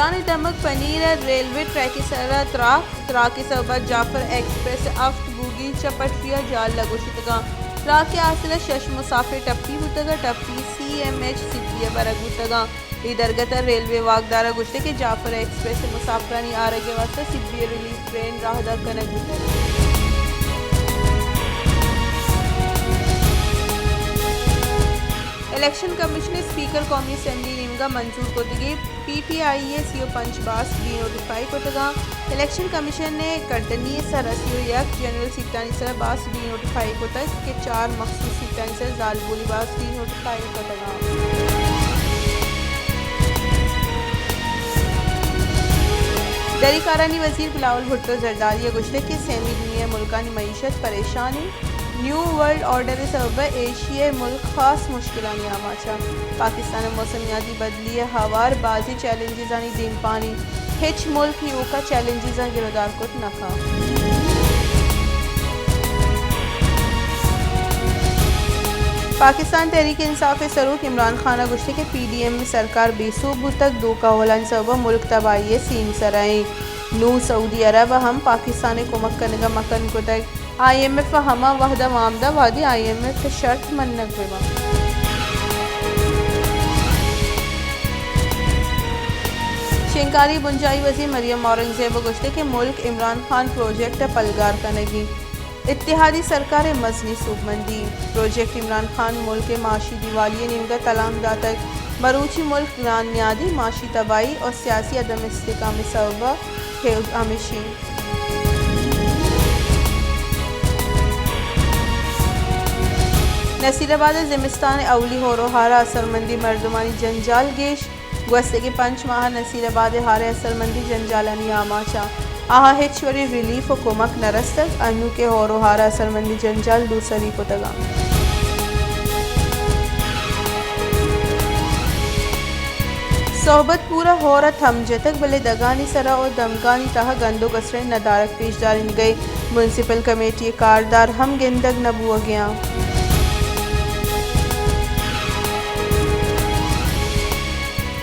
آنی دمگ پنیر ءِ ریلوے ٹریک ءِ سرا تراک، تراک ءِ سبب ءَ جعفر ایکسپریس ءِ ہفت بوگی چہ پٹری ءَ جال لگوشتگاں۔ تراک ءِ حاصل ءَ شش مسافر ٹپی بوتگ ءُ ٹپی سی ایم ایچ سبی ءَ برگ بوتگاں۔ اے درگت ءَ ریلوے واکدار ءَ گوشتگ کہ جعفر ایکسپریس ءِ مسافرانی آرگ ءِ واستہ سبی ءِ ریلیف ٹرین راہدار کنگ بوتگ۔ الیکشن کمیشن ءِ اسپیکر قومی اسمبلی نیمگ ءَ منظور کتگیں پی ٹی آئی ءِ سی ءُ پنچ باسک ڈی نوٹیفائی کتگاں۔ الیکشن کمیشن ءِ کڈنی ءِ سرا سی ءُ یک جنرل سیٹانی سرا باسک ڈی نوٹیفائی کتگ کہ چار مخصوص سیٹانی سرا زالبولی باسک ڈی نوٹیفائی کتگاں۔ دری کارانی وزیر بلاول بھٹو زرداری ءَ گوشتگ کہ سیمی دنیا ءِ ملکانی معیشت پریشان اِنت۔ نیو ورلڈ آرڈر ءِ سبب ءَ ایشیا ءِ ملک خاص مشکلانی آماچ اَنت۔ پاکستان ءَ موسمیاتی بدلی ءِ ہوار بازیں چیلنجزانی دیمپانی، ہچ ملک ایوکا چیلنجزاں گرودار کت نہ کنت۔ پاکستان تحریک انصاف ءِ سروک عمران خان ءَ گوشتگ کہ پی ڈی ایم ءِ سرکار بے سوب بوتگ، دھوکہ ہولانی سبب ءَ ملک تباہی ءِ سیم سرا اِنت۔ نوں سعودی عرب ءَ ہم پاکستان ءِ کمک کنگ ءَ مکن کتگ۔ آئی ایم ایف ءَ ہما وھد ءَ وام دات وھدے آئی ایم ایف ءِ شرط منگ بہ بنت۔ شنگکاری بنجاہی وزیر مریم اورنگزیب ءَ گوشتگ کہ ملک عمران خان پروجیکٹ ءِ پلگار کنگ ءَ اِنت۔ اتحادی سرکار ءِ مزنیں سوبمندی۔ پروجیکٹ عمران خان ملک ءِ معاشی دیوالی ءِ نیمگ ءَ تلانک داتگ۔ مروچی ملک گران نیادی، معاشی تباہی ءُ سیاسی عدم استحکام ءِ سبب ءَ ہمیش اِنت۔ نصیر آباد ءَ زمستان ءِ اولی ہور ءُ ہار ءَ اثرمندیں مردمانی جنجال گیش۔ گوستگیں پنچ ماہ ءَ نصیر آباد ءِ ہار ءِ اثرمندیں جنجالانی آماچ اَنت۔ آہاں ہچ وڑیں ریلیف ءُ کمک نہ رستگ، انوں کہ ہور ءُ ہار ءِ اثرمندیں جنجال دوسری کتگ اَنت۔ صحبت پور ءَ ہور ءَ تھم جتگ، بلے دگانی سرا ءُ دمگانی تہا گند ءُ گسرین ندارگ پیش دارینگ ءَ اِنت۔ میونسپل کمیٹی ءِ کاردار ہم گندگ نہ بوگ ءَ اَنت۔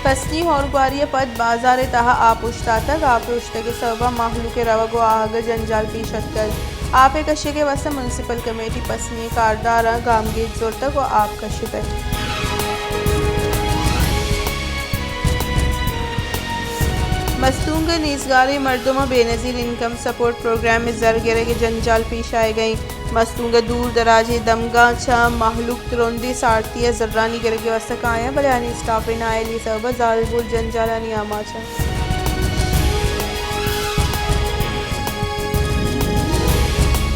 پسنی ہورگواری ءَ پد بازار ءِ تہا آپ اوشتاتگ، آپ ءِ اوشتگ ءِ سبب ءَ مہلوک ءِ روگ ءُ آہگ ءَ جنجال پیش اتکگ۔ آپ ءِ کشگ ءِ واستہ میونسپل کمیٹی پسنی ءِ کارداراں گامگیج زرتگ ءُ آپ کشتگ۔ مستونگ ءِ نیزگاریں مردماں بے نظیر انکم سپورٹ پروگرام ءِ زر گرگ ءِ جنجال پیش آیگ ءَ اِنت۔ مستونگ ءِ دور دراجیں دمگاں چہ مہلوک ترندیں سارتی ءَ زرانی گرگ ءِ واستہ کایاں، بلے آنی اسٹاف ءِ نااہلی ءِ سبب ءَ زالبول جنجالانی آماچ اَنت۔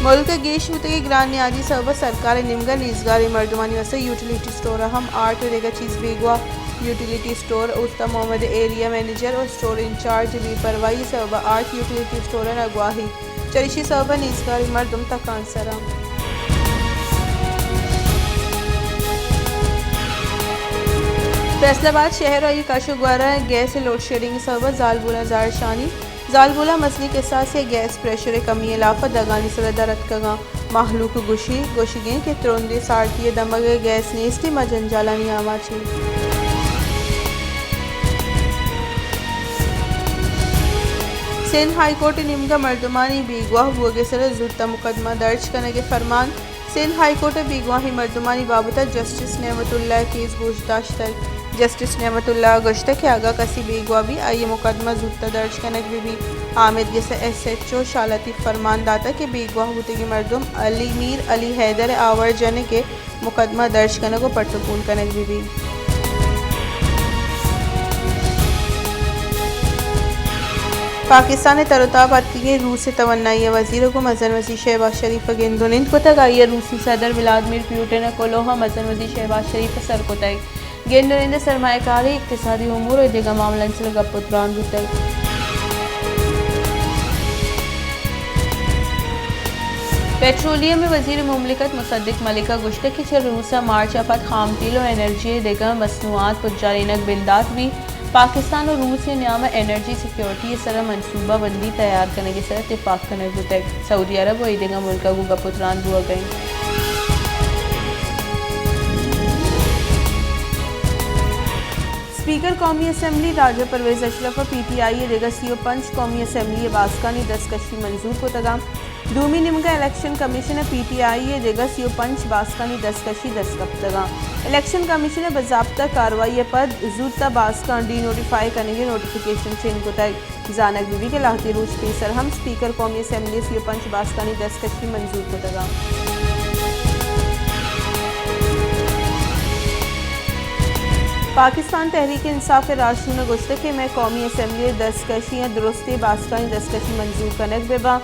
ملک ءِ گیش بوتگیں گران نیادی ءِ سبب ءَ سرکار ءِ نیمگ ءَ نیزگاریں مردمانی واستہ یوٹیلیٹی اسٹور ءَ ہم آرٹ ءُ دگہ چیز بیگواہ۔ یوٹیلیٹی اسٹور اوست ءَ محمد ءِ ایریا منیجر ءُ اسٹور انچارج ءِ بے پرواہی ءِ سبب ءَ آرٹ یوٹیلیٹی اسٹور ءَ نہ گواہیت۔ چریشی ءِ سبب ءَ نیزگاریں مردم تکانسر اَنت۔ فیصل آباد شہر ءُ آئی ءِ کش ءُ گور ءَ گیس ءِ لوڈ شیڈنگ ءِ سبب ءَ زالبولاں زہرشانی۔ زالبولاں مزنیں کساسے ءَ گیس پریشر ءِ کمی ءِ لاپ ءَ دگانی سرا در اتکگ اَنت۔ مہلوک ءِ گوشی، گوشگ اِنت کہ ترندیں سارتی ءِ دمگ ءَ گیس نیست ءُ ما جنجالانی آماچ ایں۔ سندھ ہائی کورٹ ءِ نیمگ ءَ مردمانی بیگواہ بوگ ءِ سرا زوت ءَ مقدمہ درج کنگ ءِ فرمان۔ سندھ ہائی کورٹ ءَ بیگواہیں مردمانی بابت ءَ جسٹس نعمت اللہ ءِ کیس گوش داشتگ۔ جسٹس نعمت اللہ ءَ گوشتگ کہ اگاں کسے بیگواہ بیت، آئی ءِ مقدمہ زوت ءَ درج کنگ بہ بیت۔ آمید گس ءِ ایس ایچ او شاہ لطیف ءَ فرمان داتگ کہ بیگواہ بوتگیں مردم علی میر علی حیدر ءِ آوار جنگ ءِ مقدمہ درج کنگ ءُ پٹ ءُ پول کنگ بہ بیت۔ پاکستان ءِ تر ءُ تاب ءَ اتکگیں روس ءِ توانائی ءِ وزیر ءَ گوں مزن وزیر شہباز شریف ءَ گند ءُ نند کتگ۔ آئی ءَ روسی صدر ولادمیر پیوٹن ءِ کلوہ ءَ مزن وزیر شہباز شریف ءَ سر کتگ۔ گند ءُ نند ءَ سرمایہ کاری، اقتصادی امور ءُ دگہ معاملہانی سرا گپ ءُ تران بوتگ۔ پٹرولیم ءِ وزیر مملکت مصدق ملک ءَ گوشتگ کہ چہ روس ءَ مارچ ءَ پد خام تیل ءُ انرجی ءِ دگہ مصنوعات پجارینگ بندات بیت۔ پاکستان ءُ روس ءِ نیام ءَ انرجی سیکورٹی ءِ سرا منصوبہ بندی تیار کنگ ءِ سرا تپاک کنگ بوتگ۔ سعودی عرب ءُ اے دگہ ملکاں گوں گپ ءُ تران بوگ ءَ اِنت۔ اسپیکر قومی اسمبلی راجہ پرویز اشرف ء پی ٹی آئی ء دگہ سی و پنچ قومی اسمبلی ء باسکانی دستکشی منظور کتگ ء دومی نیمگ ء الیکشن کمیشن ء پی ٹی آئی ء دگہ سی و پنچ باسکانی دستکشی دست کپتگ ء الیکشن کمیشن ء بضابطہ کاروائی ء پد زوت ء باسکاں ڈی نوٹیفائی کنگ ء نوٹیفیکیشن چنگ کتگ۔ زانگ بہ بیت کہ لہتے روچ پیسر ہم اسپیکر قومی اسمبلی ء سی و پنچ باسکانی دستکشی منظور کتگ ء۔ پاکستان تحریک انصاف ء راہشون ء گوشتگ کہ مئے قومی اسمبلی ء دستکشی ء درستیں باسکانی دستکشی منظور کنگ بہ باں۔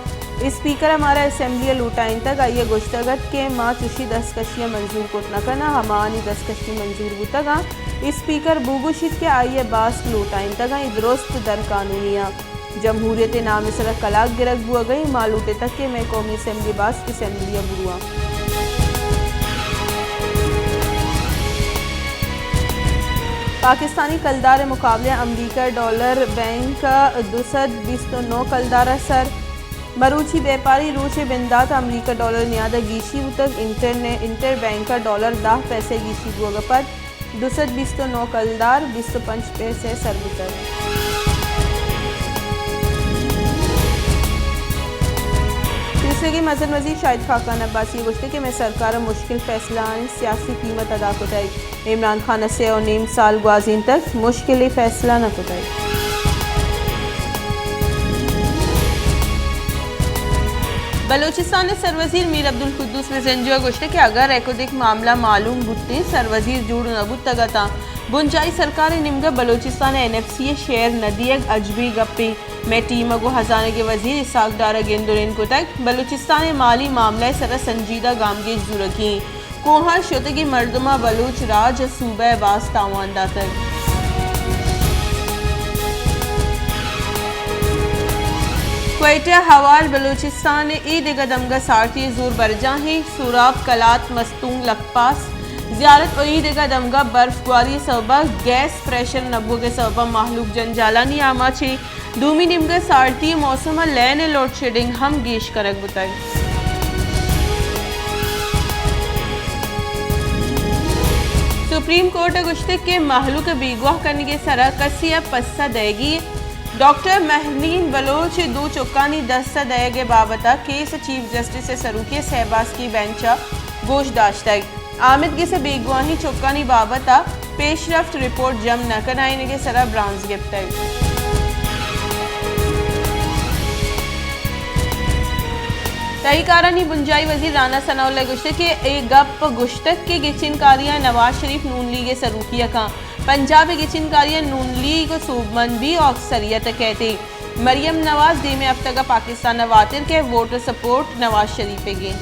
اسپیکر ء مارا اسمبلی ء لوٹائینتگ، آئی ء گوشتگ ات کہ ما چشی دستکشی ء منظور کت نہ کناں، ہماہانی دستکشی منظور بوتگ آں۔ اسپیکر بوگوشیت کہ آئی ء باسک لوٹائینتگ آں، اے درست در قانونی آں۔ جمہوریت ء نام ء سرا کلاگ گرگ بوگ ء ایں، ما لوٹتگ کہ مئے قومی اسمبلی ء باسک اسمبلی ء برواں۔ پاکستانی کلدار ء مقابلہ ء امریکہ ڈالر بینک ء دو سد بیست و نو کلدار ء سر۔ مروچی بیپاری روچ ء بندات ء امریکہ ڈالر نیاد ء گیشی بوتگ، انٹر نے، انٹر بینک ء ڈالر دہ پیسے گیشی بوگ ء پد دو سد بیست و نو کلدار بیست و پنچ پیسے سر بوتگ۔ پیسریگیں مزن وزیر شاہد خاقان عباسی ء گوشتگ کہ مئے سرکار ء مشکل فیصلہ آنی سیاسی قیمت ادا کتگ۔ عمران خان ء سے و نیم سال گوازینتگ، مشکلے فیصلہ نہ کتگ۔ بلوچستان ء سروزیر میر عبدالقدوس بزنجو ء گوشتگ کہ اگاں ریکوڈک معاملہ معلوم بوتیں، سروزیر جوڑ نہ بوتگ اتاں۔ بنجاہی سرکار ء نیمگ ء بلوچستان ء این ایف سی ء شیئر نہ دیگ عجبیں گپے۔ مئے ٹیم ء گوں ہزانگ ء وزیر اسحاق ڈار ء گند ء نند کتگ۔ بلوچستان ء مالی معاملہ ء سرا سنجیدہ گامگیج زورگی ایں۔ کوہاں شتگیں مردماں بلوچ راج ء صوبہ ء باز تاوان داتگ۔ کوئٹہ، ہوار، بلوچستان ء اے دگہ دمگہ سارتی ء زور برجاہیں۔ سوراب، کلات، مستونگ، لکپاس، زیارت ء اے دگہ دمگہ برف گواری ء سبب ء گیس پریشر نہ بوگ ء سبب ء مہلوک جنجالانی آماچ ایں۔ دومی نیمگ ء سارتی ء موسم ء لین ء لوڈ شیڈنگ ہم گیش کنگ بوتگ۔ سپریم کورٹ ء گوشتگ کہ مہلوک ء بیگواہ کنگ ء سرا کسے ء پسہ دئیگی۔ ڈاکٹر مہرنین بلوچ ء دو چکانی دست ء دئیگ ء بابت ء کیس ء چیف جسٹس ء سروکی ء سئے باسکی بینچ ء گوش داشتگ۔ آمید گس ء بیگواہیں چکانی بابت ء پیشرفت رپورٹ جم نہ کنائینگ ء سرا برانز گپتگ۔ تہی کارانی بنجاہی وزیر رانا ثناء اللہ ء گوشتگ کہ اے گپ گوشتگ کہ گچین کاریاں نواز شریف نون لیگ ء سروکی ء کاں۔ پنجاب ء گچین کاریاں نون لیگ ء سوبمند بی ء اکثریت ء کیت۔ مریم نواز دیمے ہفتگ ء پاکستان ء واتر کہ ووٹ ء سپورٹ نواز شریف ء گیں۔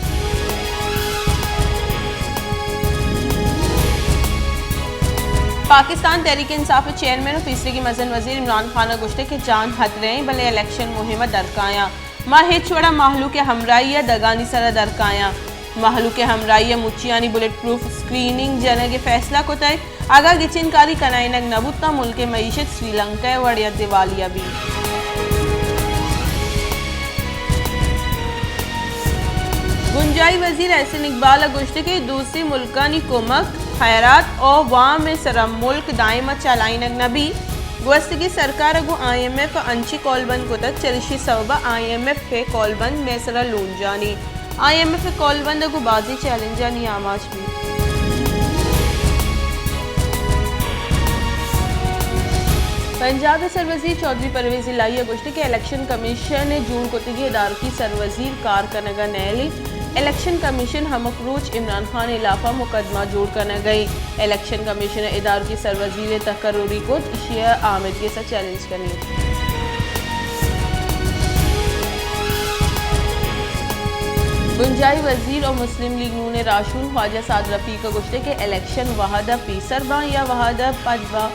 پاکستان تحریک انصاف ء چیئرمین ء پیسریگیں مزن وزیر عمران خان ء گوشتگ کہ جان ہترہ ایں بلے الیکشن مہم ء درکایاں۔ ما ہچ وڑا مہلوک ء ہمراہی ء دگانی سرا درکایاں۔ مہلوک ء ہمراہی ء مچیانی بلٹ پروف اسکریننگ جنگ ء فیصلہ کتگ۔ اگاں گچین کاری کنائینگ نہ بوت تاں ملک ء معیشت سری لنکا ء وڑ ء دیوالیہ بیت۔ بنجاہی وزیر احسن اقبال ء گوشتگ کہ دوستی ملکانی کمک، خیرات ء وام ء سرا ملک دائم ء چلائینگ نہ بیت۔ گوستگیں سرکار ء گوں آئی ایم ایف ء انچیں کولبند کتگ، چریشی سبب ء آئی ایم ایف ء کولبند مئے سرا لونجانی۔ آئی ایم ایف ء کولبند ء گوں بازیں چیلنجانی آماچ بیت۔ پنجاب ء سروزیر چوہدری پرویز الہی ء گوشتگ کہ الیکشن کمیشن ء جوڑ کتگیں ادارکی سروزیر کار کنگ ء نیل انت۔ الیکشن کمیشن ہمک روچ عمران خان ء ہلاپ ء مقدمہ جوڑ کنگ ء انت۔ الیکشن کمیشن ء ادارکی سروزیر ء تقرری کت، ایشی ء آمید گس ء چیلنج کنیں۔ بنجاہی وزیر ء مسلم لیگ نون ء راہشون خواجہ سعد رفیق ء گوشتگ کہ الیکشن وہد ء پیسر باں یا وہد ء پد باں،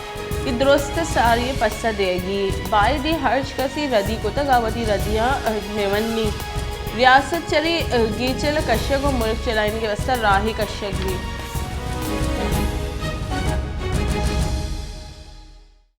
اے درست ساری ء پسہ دیگی۔ باید ایں ہرچ کسے ردی کتگ آ وتی ردیاں نہ ونیت۔ ریاست چرے گیچل ء کشگ ء ملک چلائینگ ء واستہ راہے کشگ بیت۔